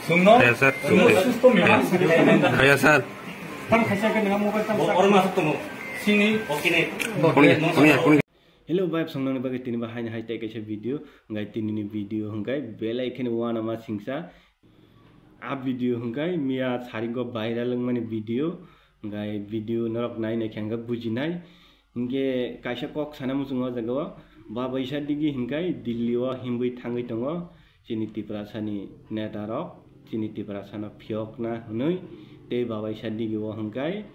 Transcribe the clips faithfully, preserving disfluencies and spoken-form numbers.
Sungno, Aya, sir. Sungno, susto mema. Aya, sir. Tam khaisa ke nang mobile tam. Oro masuk tunggu. Sini, oke ne. Kuning, kuning, kuning. Hello, vibe song nangni bagwi tini bo haini hai tei kaisa video. Hwnkhe tini ni video hwnkhe belai kheno uanama singsa. A video hwnkhe miya sarigo viral wngmani video. Hwnkhe video norok nai nai khe hwnkhe bujinai. Hwnkhe kaisa kok sana muchungo o jaga o, ba baisa digi hwnkhe Delhi o himwi thangwi tongo. Chini Tiprasa ni neta rok, chini Tiprasa no phiyokna hwnwi tei ba baisa digi o hwnkhe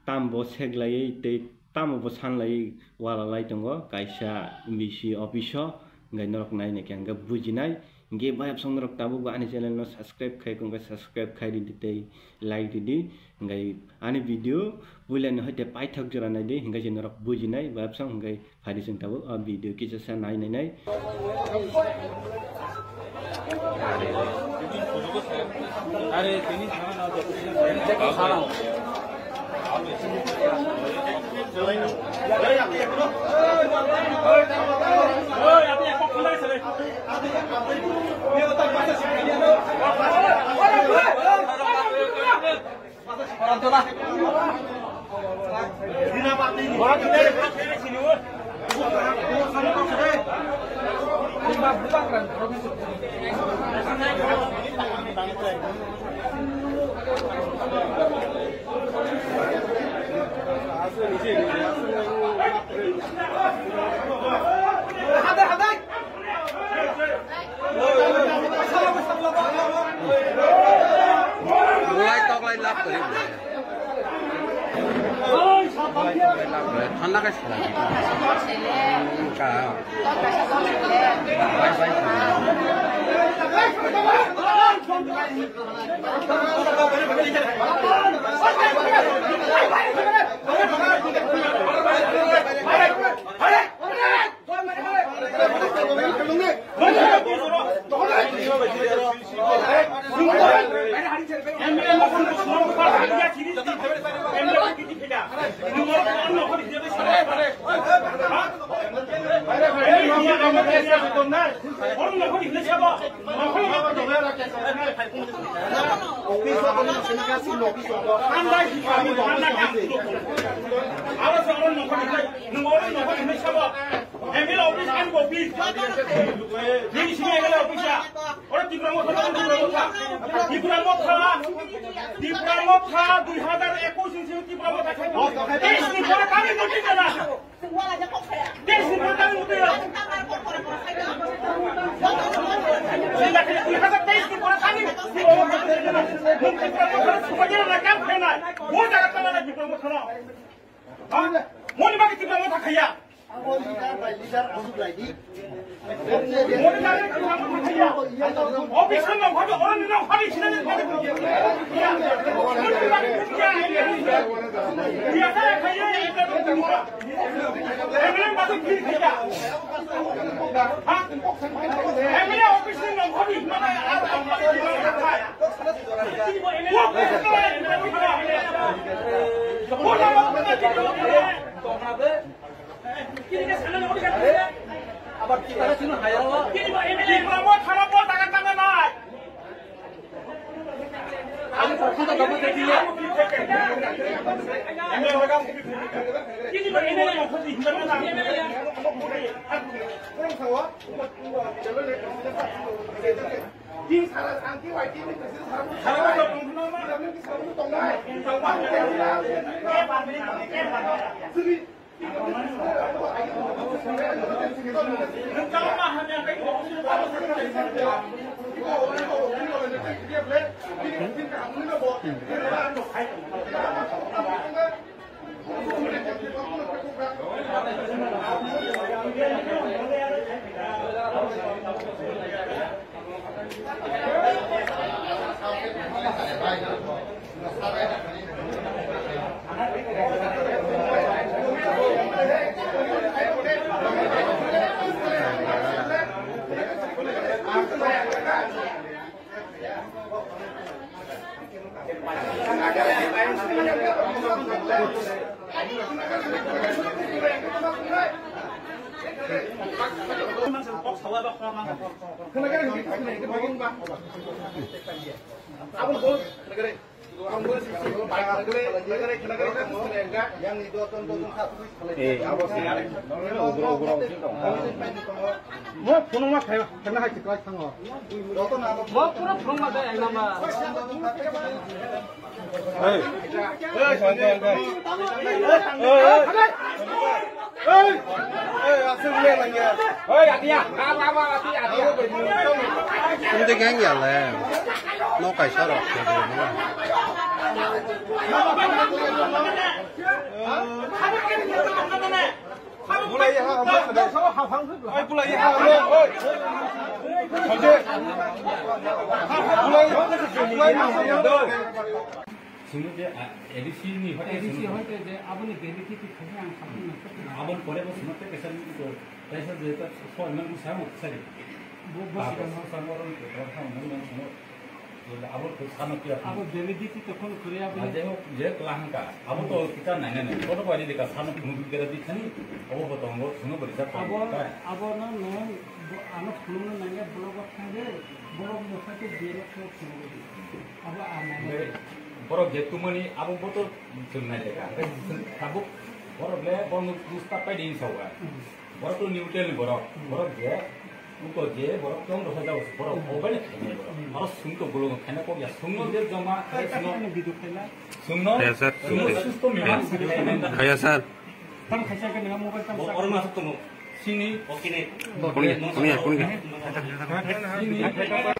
tamo bo seklaiwi tei tamo bo sanlaiwi walalai tongo kaisa B C office o, hwnkhe norok nai nai khe hwnkhe bujinai. Hwnkhe bayapsong norok tabukbo ani channel no subscribe khai khe hwnkhe subscribe khai ridi tei like ridi. Hwnkhe ani video puila ni hoite paithak jora naidi, hwnkhe je norok bujinai bayapsong hwnkhe. Phadi chwng tabuk o video kisa sa nai nai nai. Lai tok lai lap kari. Thanda ka sila. Ka. Bai bai. M L A office, ani office. Nini sini M L A office ya. Oro Tipra Motha, Tipra Motha. Tipra Motha, Tipra Motha, dui hajar ekush ni sini Tipra Motha khai. Teis ni pore kami muti jana. Teis ni pore kami muti jana. Dui hajar teis ni pore kami Tipra Motha khai jana. Tipra Motha khai jana. Wo jaga tala Tipra Motha no. Moni bagi Tipra Motha khaiya. Abo leader by leader asuk lai di. Moni bagi Tipra Motha khaiya. Office no khadu, oro no khadu, sina ni khadu. Iya, saya khaiya, iya, khaiya. M L A basu phir khaiya. Ha? M L A office no khadu, mana, Mo phunukma khai, khai hai kwlai thango. Mo phunukma de ekdam. Hindi kaya le. No kaisa rok. Bulai ha, bulai ha. Oi, bulai ha, oi. Oi. Oi. Bulai, bulai ha. Sunu je, ah, A D C ni hoite A D C sunu. Hoite je aboni validity khaikhe ang sabun nangkha. Abon pore bo sunu te kesa ni to, kaisa je ta so nang sa mo sari. Bo, bo. Ba, sikan. Sa mo ron ke, ta mo nang sunu. Abo khe sano phiya phano. Abo validity tokon kwrwi abo. Ah, jai hok, je kwla hangka. Abo to kita nai nai nai. Kono bai de ka sano phunuk gera di thani. Abo bo tongo, phunuk gera di thani. Abo, abo no no, bo, ano phunuk no nai nai, block o thang de, block no thang de, direct no phunuk di. Abo a nai nai. Borok je tumani, abo bo to chwng nai de ka. Tabuk borok le, borok no pusta pai de insa wa. Hmm. Borok to neutral ni borok. Hmm. Borok je, uko je, borok tong rokha jago, borok obai na khainai borok. Hmm. Aro sung to bolong khaina kok ya, sung no je joma, khaina sung no. Video khaina. Sung no, Kaya sir. Sung no susto mimang. Kaya sir. Tam khaisa ke nang mobile tam. Bo-, sa. Oro ma sok tongo. Sini. Okine. Kuni, kuni, kuni. Sini.